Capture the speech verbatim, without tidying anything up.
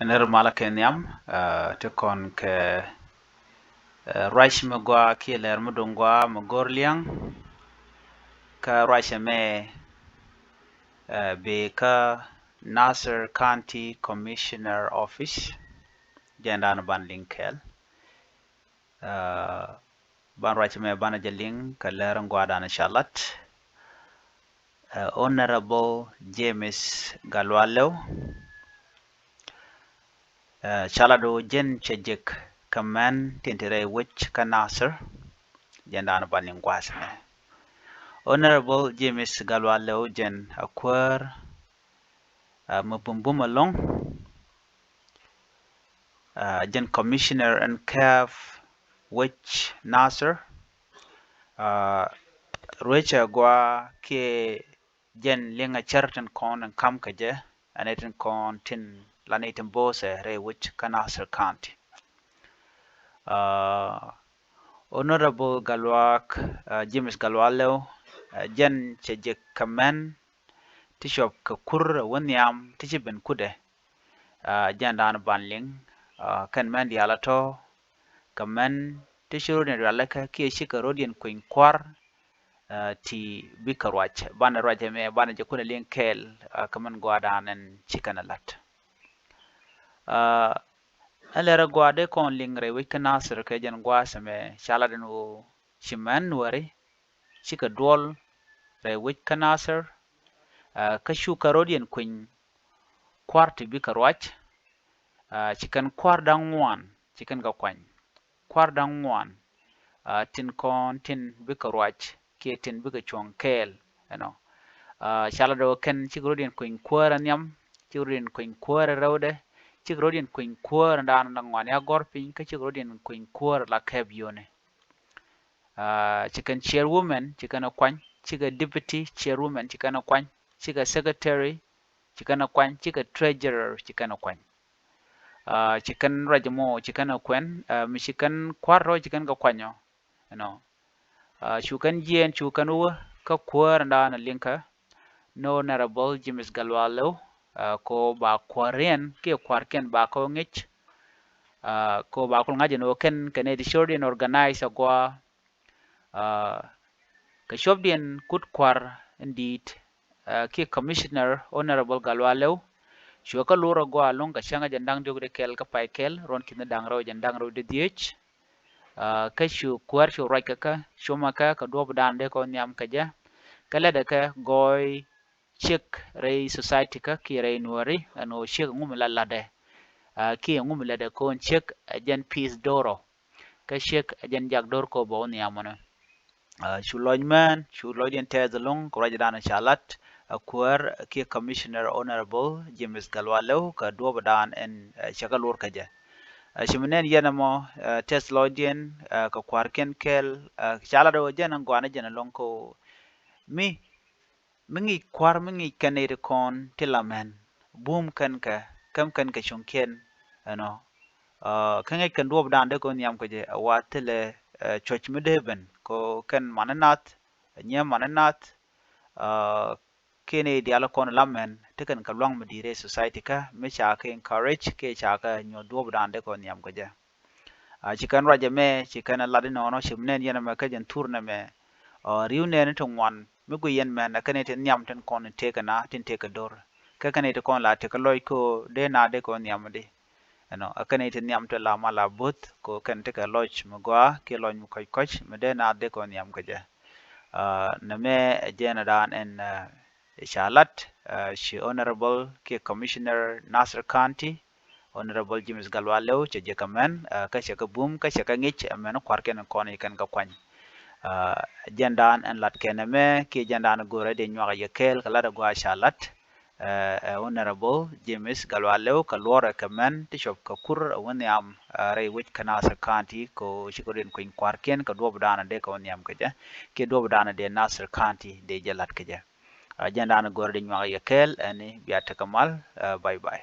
Nɛr malä kɛ nhiam, ɛ, ti kɔn kɛ, ɛ, ruac mi gua kiɛ lɛr mi duŋ gua mi go̱r liaŋ. Kä ruac ɛmɛ, ɛ, bi kä Nasir County Commissioner Office. Jɛn dan ban liŋ kɛɛl. Ɛ, ban ruac ɛmɛ banɛ jɛ liŋ kɛ lɛr in gua dan ca lat. Ɛ, Honorable James Gatluak Lew. Ɛ, ca lat ɣöö jɛn cɛ jek kɛ mɛn tin te rɛy wec kä Nasir. Jɛn dan ban liŋ gua̱a̱th ɛmɛ. Honorable James Gatluak Lew jɛn a kuäär, ɛ, mi bumbum ɛlɔ̱ŋ. Ɛ, jɛn commissioner in kɛɛp wec Nasir. Ɛ, ruecɛ gua kiɛ jɛn liŋ a cär tin kɔn in kam kɛ jɛ, ɛn ɛ tin kɔn tin la ni tin bo̱o̱sɛ rɛy wec kä Nasir County. Ɛ, Honorable Gatluak, ɛ, James Gatluak Lew, ɛ, jɛn cɛ jek kɛ mɛn ti cuɔp kɛ kur ɛ wä nhiam ti ci ben kudɛ. Ɛ, jɛn dan ban liŋ, ɛ, kɛn mɛn diaal a tɔ kɛ mɛn ti ci rot in rialikä kiɛ cikɛ rot in kuny kua̱r, ɛ, ti bikɛ ruac. Banɛ ruac ɛmɛ banɛ jɛ kunɛ liŋ kɛɛl, ɛ, kɛ mɛn gua dan ɛn cikɛ nɛ lat. Ɛ, ɛn lɛr ɛ gua dee kɔn liŋ rɛy wec kä Nasir kɛ jɛn gua̱a̱th ɛmɛ ca lat ɛn ɣöö ci mɛn Nuääri cikɛ duɔl rɛy wec kä Nasir, ɛ, kä cukɛ rot in kuny kua̱r ti bikɛ ruac. Ɛ, ci kɛn kua̱r da̱ŋ ŋuan ci kɛn kɛ kuany. Kua̱r da̱ŋ ŋuan, ɛ, tin kɔn tin bikɛ ruac kiɛ tin bikɛ cuɔ̱ŋ kɛɛl, you know. Ɛ, ca lat ɣöö kɛn cikɛ rot in kuny kuäär ɛ nhiam, cikɛ rot in kuny kuäär ɛ rɛwdɛ, cikɛ rot in kuny kuäär ɛ dan da̱ŋ ŋuan ya gɔ̱r piny, kä cikɛ rot in kuny kuäär ɛ la kɛɛp yio̱o̱ni. Ɛ, ci kɛn chairwoman ci kɛn ɛ kuany, cikɛ deputy chairwoman ci kɛn ɛ kuany, cikɛ secretary ci kɛn ɛ kuany, cikɛ treasurer ci kɛn ɛ kuany. Ɛ, ci kɛn ruac mɔ ci kɛn ɛ kuɛn, ɛ, mi ci kɛn kua̱r rɔ ci kɛn kɛ kuanyɔ, you know. Ɛ, cu kɛn jiɛɛn cu kɛn wä kä kuäär in dan ɛ liŋkä ni Honorable James Gatluak Lew, ɛ, ko ba kuäär in kiɛ kua̱rkiɛn ba kɛ wä ŋi̱c. Ɛ, ko ba kul ŋa̱c ɛn ɣöö kɛn kɛ nɛy ti cor in organize a gua, ɛ, kɛ cuɔpdiɛn kut kua̱r in di̱i̱t, ɛ, kiɛ commissioner Honorable Gatluak Lew. Cuɛ kä lur a gua ɛlɔ̱ŋ kɛ cäŋ a jɛn da̱ŋ diɔ̱k di kɛl kä pay kɛl, ruɔ̱n ki̱n da̱ŋ rɛw jɛn da̱ŋ rɛw di dhiec. Ɛ, kä cu kuäär cu ruac kɛ kä, cumɛ kä kɛ duɔ̱ɔ̱p dan dee kɔn nhiam kɛ jɛ. Kä lätdɛ kɛ gɔɔy ciek rɛy society kä kiɛ rɛy Nuääri, ɛn ɣöö ciek ŋu mi la la̱tdɛ, ɛ, kiɛ ŋu mi la̱tdɛ kɔn ciek ɛ jɛn peace do̱r ɔ. Kä ciek ɛ jɛn jak do̱r kɔ bä wä nhiam ɔnɔ. Ɛ, cu lɔc mɛn, cu lɔcdiɛn tɛth ɛlɔ̱ŋ kɛ ruacdan ca lat, ɛ, kuäär kiɛ commissioner Honorable James Gatluak Lew kɛ duɔ̱ɔ̱pdan ɛn, ɛ, cɛ kɛ lur kɛ jɛ. Ɛ, ci mi nɛn yɛn ɛmɔ, ɛ, tɛth lɔcdiɛn, ɛ, kɛ kua̱rkiɛn kɛl, ɛ, ca lat ɣöö jɛn ɛn gɔaa ni jɛn ɛlɔ̱ŋ kɛ ɣöö mi mi ŋi̱i̱c kua̱r mi ŋi̱i̱c kɛn nɛy ti kɔn ti la mɛn bum kɛn kɛ, käm kɛn kɛ cuŋkiɛn, you know. Ɛ, kä ŋi̱i̱c kɛn duɔ̱ɔ̱pdan dee kɔn nhiam kɛ jɛ ɛ wa thilɛ, ɛ, cuɔ̱c mi dee ben kɛ kɛn mani nath, ɛ, nyiee mani nath, ɛ, kiɛ nɛy diaal kɔn la mɛn ti kɛn kɛ lua̱ŋ mi di̱i̱t rɛy society kä mi ca kɛ encourage kiɛ ca kɛ nyuɔ̱th duɔ̱ɔ̱pdan dee kɔn nhiam kɛ jɛ. Ɛ, ci kɛn ruac ɛmɛ ci kɛn ɛ lat inɔnɔ ci mi nɛn yɛn ɛmɛ kä jɛn thur nɛmɛ. Ɛ, ri̱w nɛɛni ti ŋuan mi gui yɛn mɛn ɛ kɛn iti nhiam tin kɔn in tëëkɛ na tin tëëkɛ do̱r. Kä kɛn iti kɔn la tëëkɛ lɔc ko dee na dee kɔn nhiam di. Ɛnɔ ɛ kɛn iti nhiam ti la ma la bo̱th ko kɛn tikɛ lɔc mi gɔaa kiɛ lɔc mi kɔc kɔc mi dee na dee kɔn nhiam kɛ jɛ. Ɛ, nɛmɛ ɛ jɛn ɛ daan ɛn, ɛ, ca lat, ɛ, ci Honorable kiɛ Commissioner Nasir County, Honorable James Gatluak Lew cɛ jɛ kɛ mɛn, ɛ, kä cɛ kɛ bum, kä cɛ kɛ ŋi̱c, ɛ, mɛn kua̱rkiɛn kɔn i̱ kɛn kɛ kuany. Ɛ, jɛn daan ɛn lat kɛn ɛmɛ, kiɛ jɛn daan go̱rɛ dee nyuak yɛ kɛɛl, kɛ lat ɛ gɔaa ca lat, ɛ, ɛ, Honorable James Gatluak Lew, kɛ luɔrɛ kɛ mɛn, ti cuɔp kɛ kur, ɛ, wä nhiam, ɛ, rɛy wec kä Nasir County, kɛ cikɛ rin kui̱ny kua̱rkiɛn, kɛ duɔp daan dee kɛ wä nhiam kɛ jɛ, kiɛ duɔp daan dee Nasir County, dee jɛ lat kɛ jɛ. Ɛ, jɛn daan go̱rɛ dee nyuak yɛ kɛɛl, ɛni bia tekɛ mal, ɛ, bye bye.